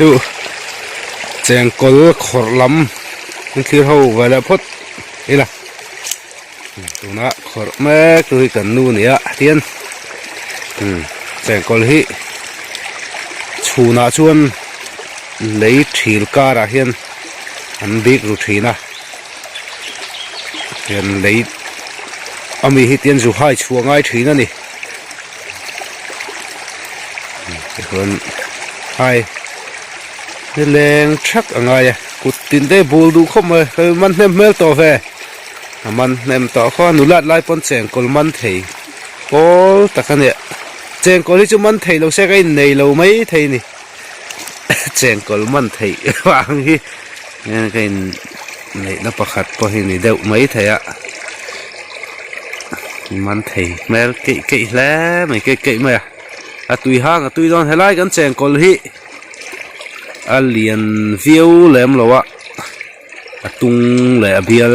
Chu chengkawl khawrh lam an thlir ho ve leh phawt ila tuna khawrh mek chu hi kan nu a ni a tian chengkawl hi chhunah chuan lei thil karah hian an bik ru thin a hian lei ami hi tian zu hai chhuah ngai thin a ni. Tichuan hai ni leng thak a ngai a kut tin te bul duh khawp mai hei man hnem hmel tawh ve a man hnem tawh khaw a nulat lai pawn chengkawl man thei pawl tak a nia chengkawl hi chu man thei lo se ka innei lo mai thei a ni chengkawl man theih vang hi ka in neihna pakhat pawh hi ni deuh mai thei a man thei hmel keih keih hle mai keih keih mai a a tui hang a tui dawn helai kan chengkawl hi a lian viau lem lo a a tung leh a bial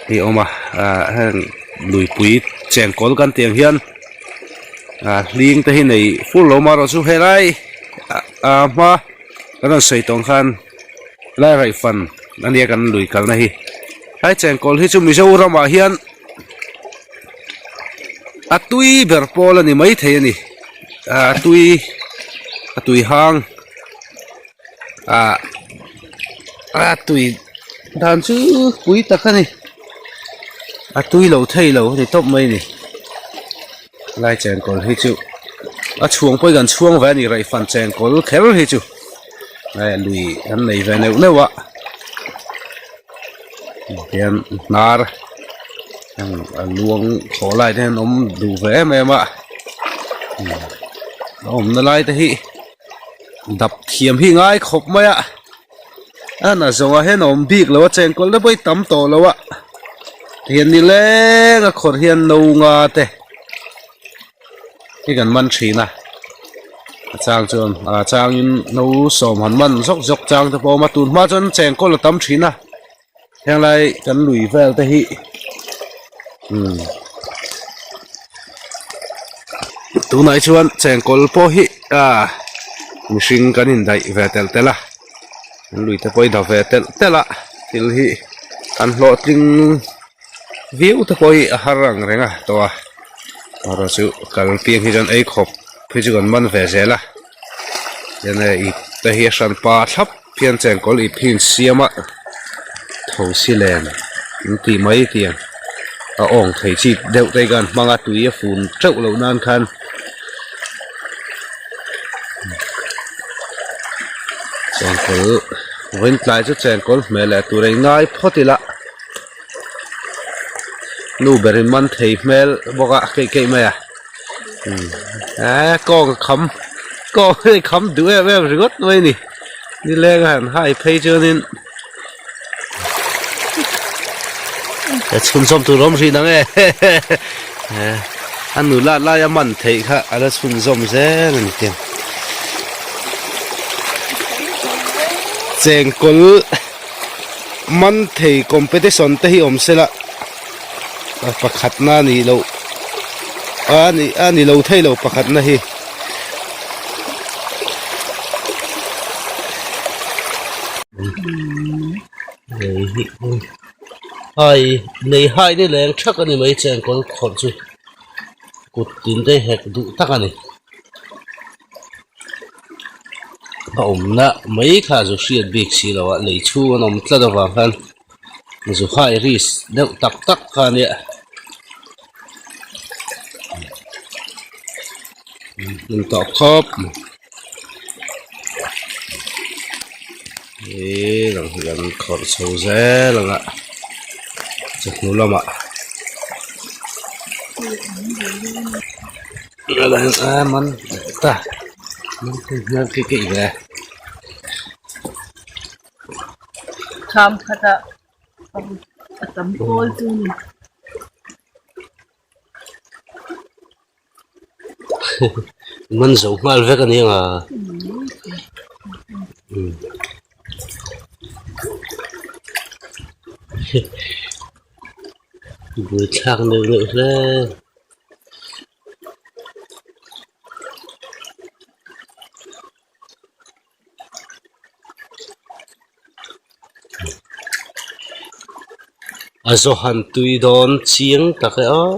hi a awm a ah heng luipui chengkawl kan tih ang hian ah hling te hi nei fur lo marawh chu helai ah hma kan rawn sawi tawh ang khan lai raih fan a nia kan lui kalna hi helai chengkawl hi chu Mizoram ah hian a tui ber pawl a ni maithei a ni ah a tui a tui hang ah a tui dan chu pui tak a ni a tui lo thei lo a ni tawp mai a ni lai chengkawl hi chu a chhuang pawh hi kan chhuang ve a ni raih fan chengkawl kher hi chu eh lui an nei ve neuh neuh a tihian hnar a luang khawh lai te hian awm duh ve em em a a awmna lai te hi dap thiam hi ngai khawp mai a a na zawngah hian a awm bik lo a chengkawl te pawh hi tam tawh lo a tihian nileng a khawrh hian no nga te hi kan man thin a a chang chuan a changin no sawm han man zawk zawk chang te pawh a awm a tun hma chuan chengkawl a tam thin a henglai kan lui vel te hi umm tunah hi chuan chengkawl pawh hi ah mihring kan indaih ve telh telh a an lui te pawh hi da ve telh telh a thil hi an hlawhtling viau te pawh hi a har ang reng a tawh a erawh chu kal piang hi chuan ei khawp phei chu kan man ve zel a chuan hei ip te hi a hran pa thlap hian chengkawl ip hi an siam a tho si len an tih mai tiang a awng thei chi deuh te khan hmang a tui a fun teuh loh nan khan chengkawl vawiin tlai chu chengkawl hmel leh tur a ingai phawt ila. Nu berin man thei hmel bawk a keih keih mai a eee kawng a kham kawng hi a kham duh em em ringawt mai a ni nileng a han hai phei chuanin a chhunzawm tur awm hrih nang e a nu lat laia man theih kha a la chhunzawm zel a ni te chengkawl. Man thei competition te hi awm sela pakhatna a nih loh a ni a ni lo thei lo pakhatna hi. Hai nei hai ni leng thak a ni mai chengkawl khawrh chu kut tin te hek duh tak a ni. A awmna mai kha zu hriat bik si lo a lei chhung an awm tlat avang khan zu hai risk deuh tak tak kha a nia hmun tawh khawp mai he lang hi an khawrh chho zel ang a chawhnu lamah. Man ta man thei hian ke keih ve Tham khatah a tam pawl chu ni. Man zo nghal vek a ni ang a. Buaithlak neuh neuh hle. A zaw han tui dawn chiang tak e aw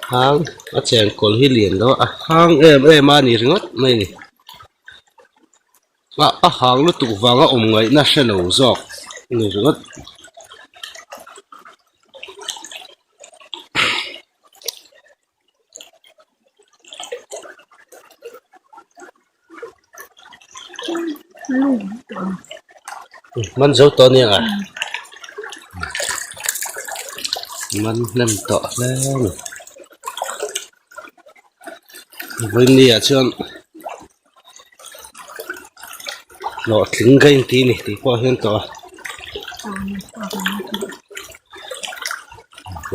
hang a chengkawl hi lian lo a hang em em a ni ringawt mai a ni a a hang lutuk vanga awm ngaihna hre lo zawk a ni ringawt. Man zo tawh ania man hnem tawh hle a ni vawiin ah chuan hlawhtling ka inti a ni tih pawh hian tawh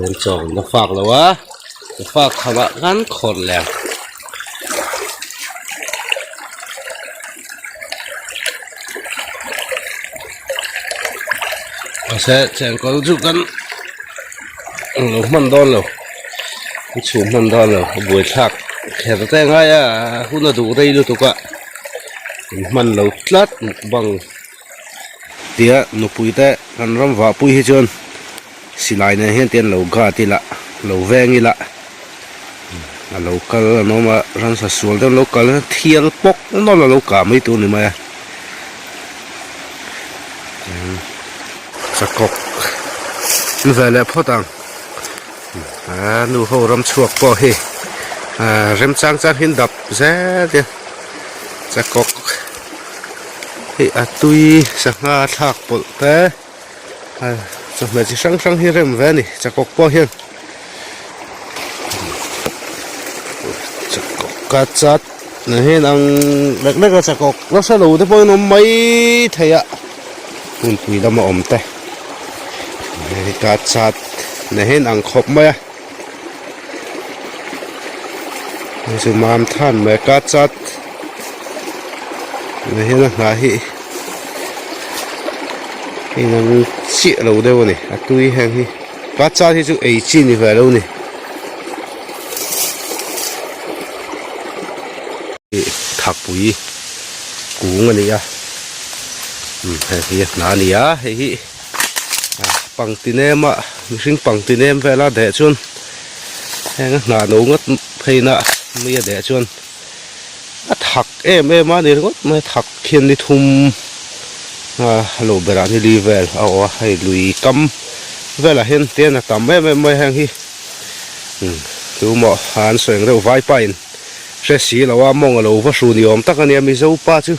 a chaw na fak lo a fak khamah khan khawrh leh ang. Mahse chengkawl chu kan lo hman dawn lo an chhum hman dawn lo a buaithlak kher te ngai a hun a duh rei lutuk a an hman lo tlat mukbang tia nupui te kan ram vah pui hi chuan silai nen hian tian lo guard ila lo veng ila a lo kal an awm a ramsa sual deuh an lo kal a thial pawk nawlh a lo kah mai tur a ni mai a chakawk an ve leh phawt ang a nu ho ram chhuak pawh hi ah remchang chang hi an dap zel a chakawk hi a tui sangha thlak pawlh te chawhmeh chi hrang hrang hi rem ve a ni chakawk pawh hian chakawk a chat na hian ang lek lek a chakawk nasa lo te pawh in awm mai thei a hmunpui lama awm te hei ka chat na hian ang khawp mai a hei chu mam than mai ka chat na hian a hnah hi inang chiah lo deuh a ni a tui heng hi. Ka char hi chu ei chi ni ve lo ni. Thakpui kung a ni a hei hi a hna a ni a hei hi pangti nem a mihring pangti nem vela deh chuan heng a hnah no ngawt pheina mi a deh chuan a thak em em a ni ringawt mai a thak khian ni thum a lo berah ni li vel a awh a hei lui kam velah hian tian a tam em em mai heng hi chu maw an sawi ang deuh vaipa in hre si lo a mawng a lo va hru ni awm tak a nia mizo pa chu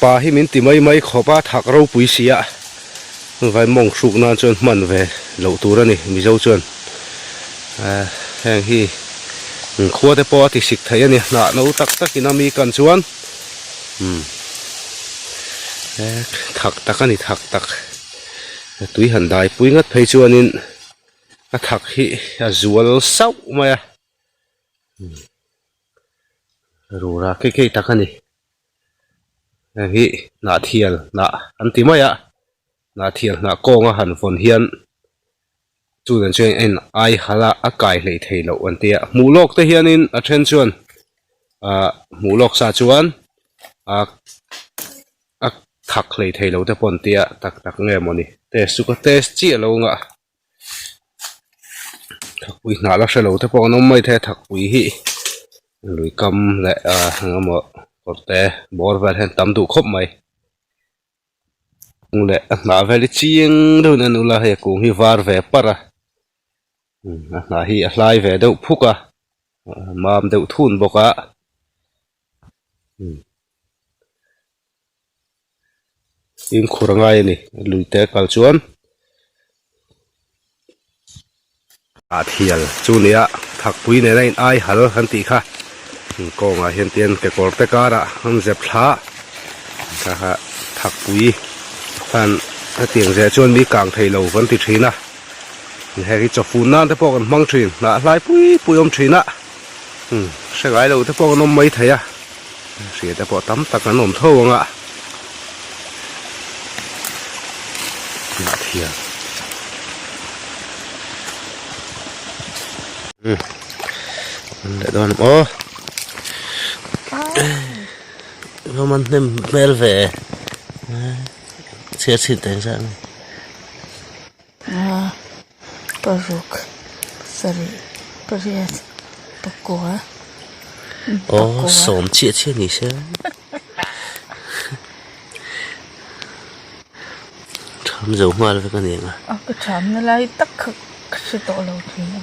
pa hi min ti mai mai khawp a thak ropui si a vai mawng hruk nan chuan hman ve loh tur a ni mizo chuan heng hi khua te pawh a ti sik thei a ni hnah no tak tak in a mi kan chuan thak tak a ni thak tak tui han dai pui ngat phei chuanin a thak hi a zual sauh mai a rura kei kei tak a ni. Heng hi hnah thial hnah an ti mai a hnah thial hnah kawnga han vawn hian chu dan chuan a in ai halh a a kai hleih thei loh an ti a hmuh lawk te hianin a then chuan ah hmuh lawk sa chuan ah a thak hleih thei lo te pawh an ti a tak tak nge mawni test chu ka test chiah lo ang a. Thakpui hnah la hre lo te pawh an awm mai thei a thakpui hi lui kam leh ah eng emaw kawr te bawr vel hian tam duh khawp mai leh a hnah vel hi chiang deuhin a en ula hei a kung hi var ve parh a a hnah hi a hlai ve deuh phuk a mam deuh thun bawk a. Fimkhur a ngai a ni lui te kal chuan ah thial chu a ni a thakpui nena in ai hal kan tih kha kawngah hian tian kekawr te karah an zep thla a kha thakpui khan hetiang zeh chuan mi kang thei lo kan ti thin a heng hi chawfun nan te pawh kan hmang thin hnah hlai pui pui awm thin a hre ngai lo te pawh kan awm mai thei a. Hria te pawh tam tak an awm tho ang a hnah thiam umm an leh dawn aw rawm an hnem hmel ve chhiar chhin teh ang zah a ni. Nga paruk sarih pariat pakua Aw sawm chiah chiah ni se Tham zo nghal vek a ni ang a. A ka thamna lai tak kha ka hre tawh lo thin a.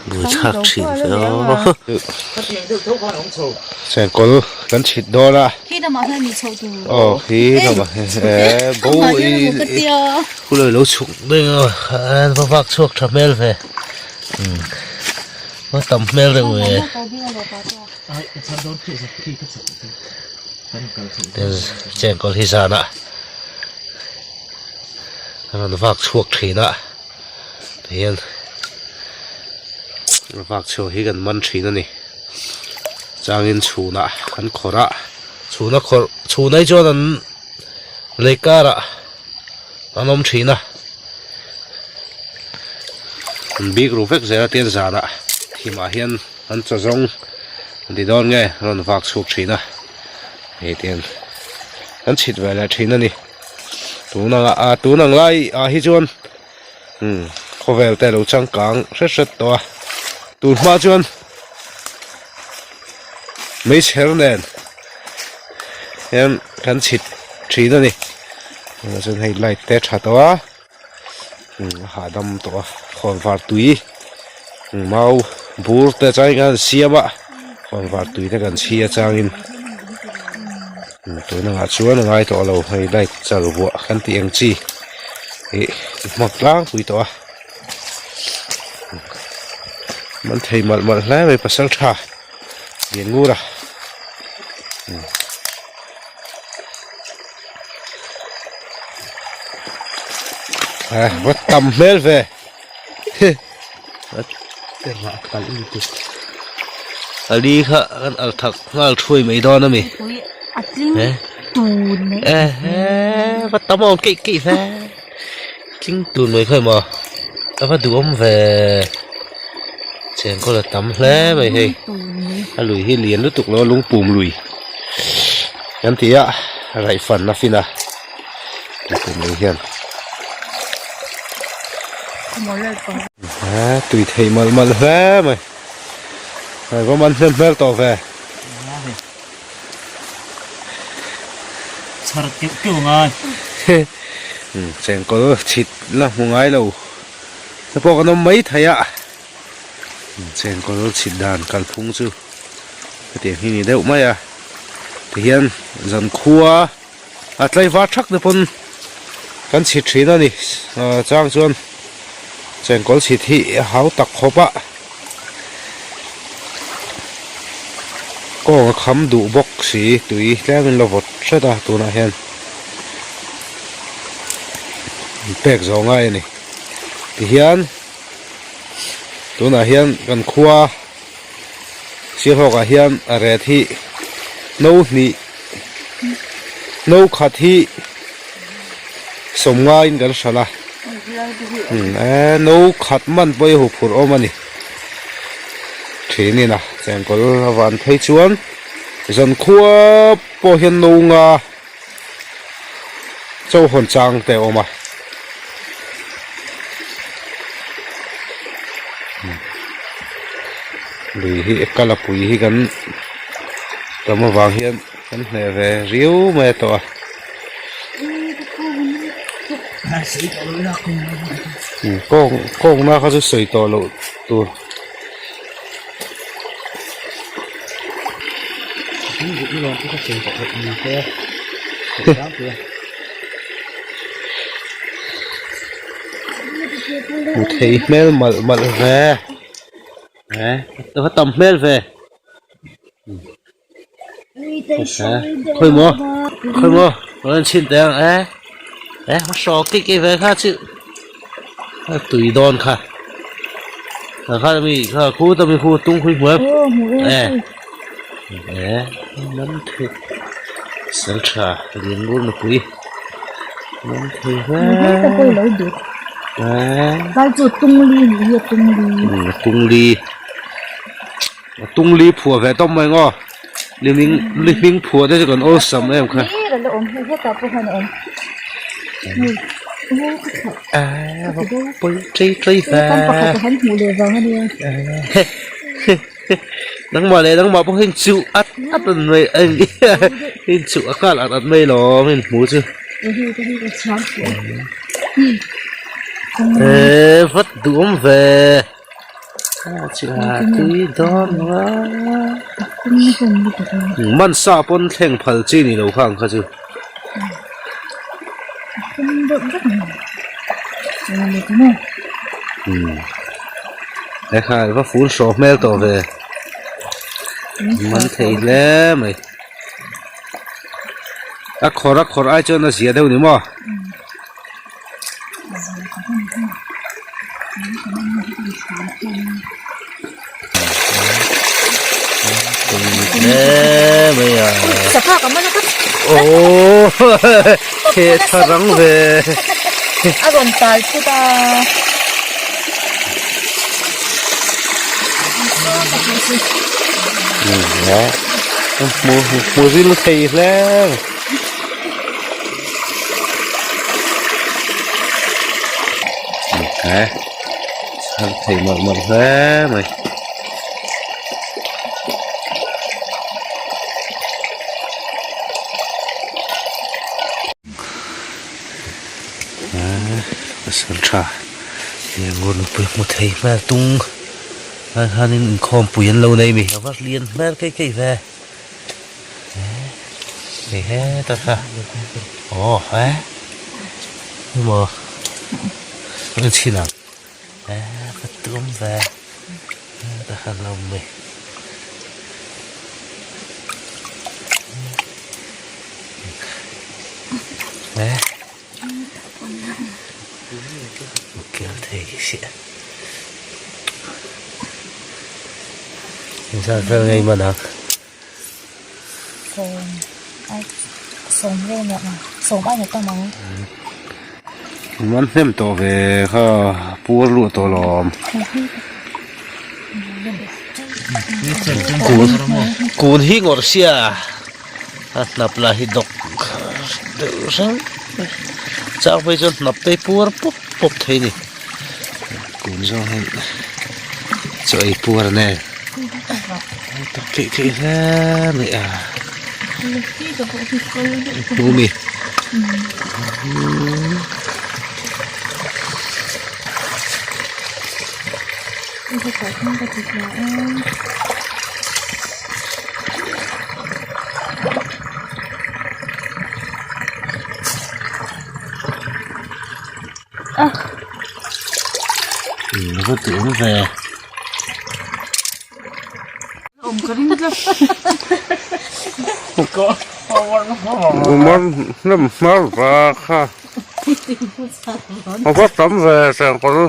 Bui thlak thin fe aw. Chengkawl kan chhit dawn a. Khi lamah hian mi chhoh tur. Aw khi lamah hian e bo i khulai lo chhuk daih a an va vak chhuak tha hmel ve umm va tam hmel reuh ve. Chengkawl hi zanah a rawn vak chhuak thin a tihian vak chhuak hi kan man thin a ni changin chhunah an khawrh a chhuna khawrh chhunah hi chuan an lei karah an awm thin a an bik ru vek zel a tian zanah thimah hian an chaw zawng an ti dawn nge an rawn vak chhuak thin a hei tian an chhit ve leh thin a ni tun ang ah tun ang lai ah hi chuan umm khawvel te alo changkang hret hret tawh a tun hma chuan meichher nen hian kan chhit thin a ni tunah chuan hei light te a tha tawh a. A hahdam tawh a khawnvar tui mau bur te changin khan an siam a khawnvar tui te kan chhi a changin tun angah chuan a ngai tawh lo hei light chal vuah kan tih ang chi ih hmang tlangpui tawh a man thei malh malh hle mai pasal tha lian ngur a. Va tam hmel ve ali kha kan al thak nghal thuai mai dawn a mi va tam awm keih keih ve tling tun mai khawi maw a va duhawm ve chengkawl a tam hle mai hei a lui hi lian lutuk lo a lungpum lui. Kan ti a raih fan a fin a tih mai hian a tui theih malh malh hle mai hei va man hnem hmel tawh ve chhar keuh keuh ngai chengkawl chhit la hmu ngai lo te pawh kan awm mai thei a chengkawl chhit dan kalphung chu. Hetiang hi ni deuh mai a tihian zankhua a tlaivar thak te pawn kan chhit thin a ni chang chuan chengkawl chhit hi a hau tak khawp a kawng a kham duh bawk si tui tlem in la vawt hret a tunah hian pek zawh ngai a ni tihian tunah hian kan khua. Sialhawkah hian a ret hi no hnih no khat hi sawm ngaiin kan hralh a no khat man pawh hi huphurh awm a ni thinin a chengkawl a van phei chuan zankhua pawh hian no nga Chaw hawn chang te a awm a. Lui hi kal a pui hi kan tam avang hian kan hneh ve riau mai a tawh a. Kawng kawngna kha chu sawi tawh loh tur. Hmu thei hmel malh malh ve eh va tam hmel ve khawi maw khawi maw ka rawn chhin teh ang eh eh a hrawk kik kik ve kha chu a tui dawn kha tah khan mi kha khu ta mi khu tung khui hmu em eh eh lam thei sal tha lian ngur nupui lam thei hle eh tung li. A tung li phuah ve tawp mai ngaw li hming li hming phuah te chu kan awlsam em kha. Pawi ṭei ṭei ve. Nangmah leh nangmah pawh hian chuh at at an mai a inchuh a nghal at at mai lawm inhmu chu. Eee vat duhawm ve. Tui dawn a man sa pawn thleng phal chi ni lo khang kha chu. Ekhai va fun hrawh hmel tawh ve man thei hle mai a khawrh a khawrh ai chuan a zia deuh ni maw. A rawn tai phut a. Hmu ril thei hle. He chhar thei mawlh mawlh hle mai. He pasal tha he ngur nupui hmu thei hmel tung lai khanin inkhawmpui an lo nei a ni a va lian hmel keih keih ve. Hei heta kha aw he emaw an chhin ang he ka tum ve heta kha an lo awm mai he kel thei chiah engzat vel nge i man ang. Sawm ai sawm vel nia ang sawm ai na tam ang. Man hnem tawh ve kha puar luah tawh lawm. Kun kun hi ngawrh sia a hnap lah hi dawk deuh hrang chang phei chuan hnap te hi puar pawp pawp thei a ni kun zawng hian chaw ei puar an e. Tak theih theih hle mai a. Hmu mi. Ava tih awm ve. Hnem hmar va kha a va tam ve chengkawl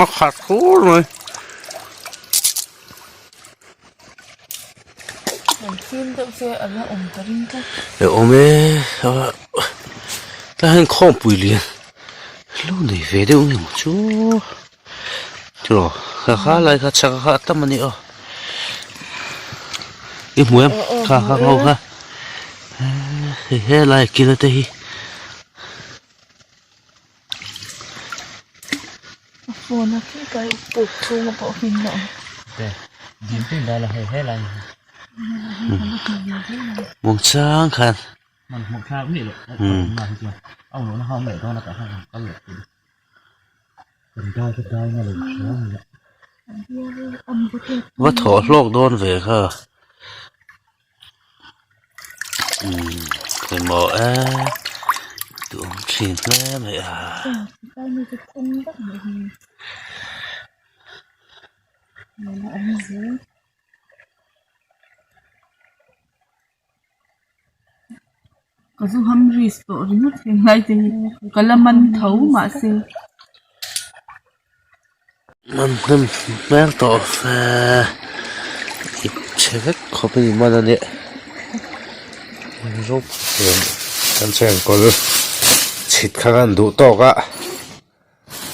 a khat khur mai. E awm e tah hian khawmpui lian lo nei ve deuh nge maw chu. Tiraw kha kha lai kha chak kha a tam a ni aw i hmu em kha kha ngo kha hei helai kil te hi. A phone a khi kai puk chhunga pawh hmin a awm. Muangchang khan. Va thawh hlawk dawn ve kha umm pawimawh e duhawm thin hle mai a. Ka zu ham risk tawh ringawt hi ngai te hi ka la man tho mahse. Man hnem hmel tawh fe ip chhe vek khawp a ni man a nia kan chengkawl chhit kha kan duh tawk a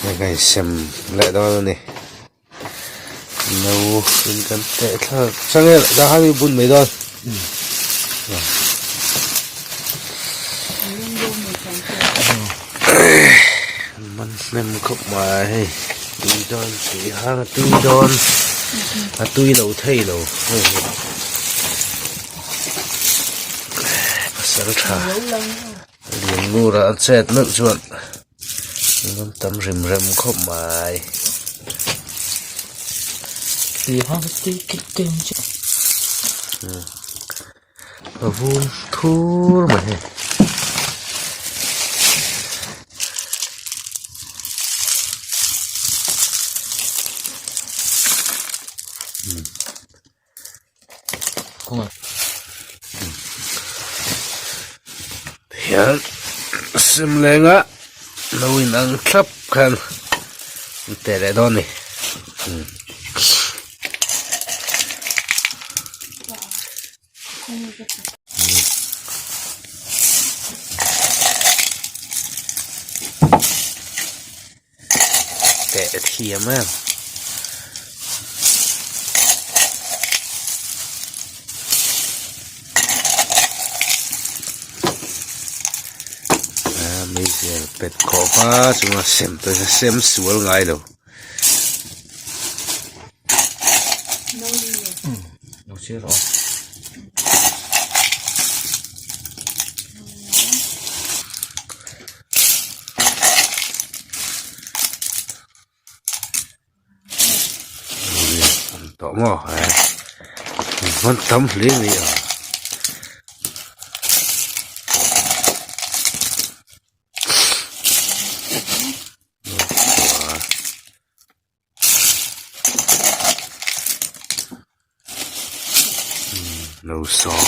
hei ka insem leh dawn a ni. No in kan teh thla changel dah khan i bun mai dawn Man hnem khawp mai hei tui dawn tui hang a tui dawn a tui lo thei lo hei hi pasal tha Lianngura a chet meuh chuan an tam rim rem khawp mai. Tui hang a tui keuh keuh ang chu. A vum thur mai hei. Hian sim lenga lo inang thlap khan an teh leh dawn a ni. Teh thiam em. Meizial pet khawh hma chunga sem te sem sual ngai lo. Tawh maw hman tam hle mai a. No song.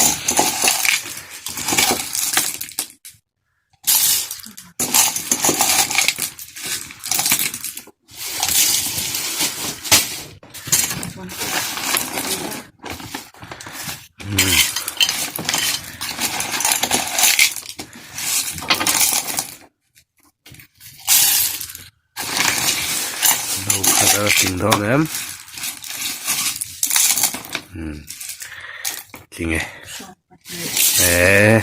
No khat a tling dawn em umm tling e eee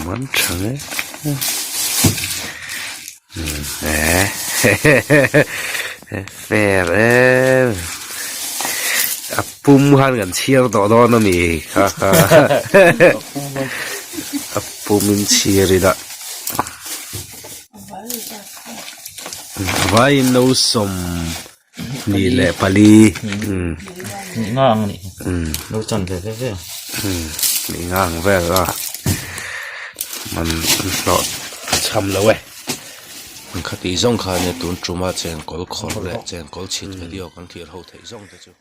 man tha nge umm eee fair em a pum khan kan chhiar tawh dawn a mi kha kha a pum in chhiar ila. Vaiin no 24 Nih nga ang nih no chan ve ve ve nih nga ang vel a man an hlawh cham lo e khati zawng khan tun tuma chengkawl khawrh leh chengkawl chhit video kan thlir ho theih zawng te chu.